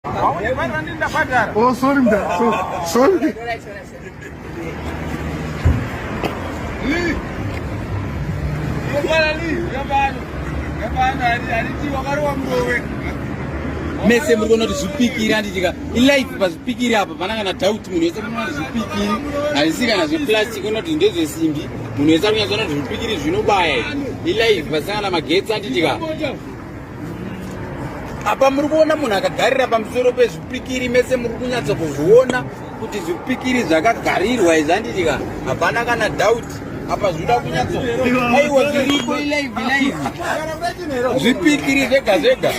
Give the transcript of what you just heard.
Oh, sorry, mdara. Sorry. Mese muri kuona kuti zvipikiri, handitika? Ilife pazvipikiri apa, pana kana doubt. Munhu wese kuona kuti zvipikiri hazvisi kana zveplastic, ona kuti ndezvesimbi. Munhu wese ari kunyatsoona kuti zvipikiri zvinobaya. Ilife pasina kana magetsi, handitika? Apa muri kuona munhu akagarira pamusoro pezvipikiri. Mese muri kunyatsa kuzviona kuti zvipikiri zvakagarirwa izvi, handitika? Hapana kana doubt apa, zvinoda kunyatso. Aiwa, zviripo, ilive, ilive, zvipikiri zvega zvega.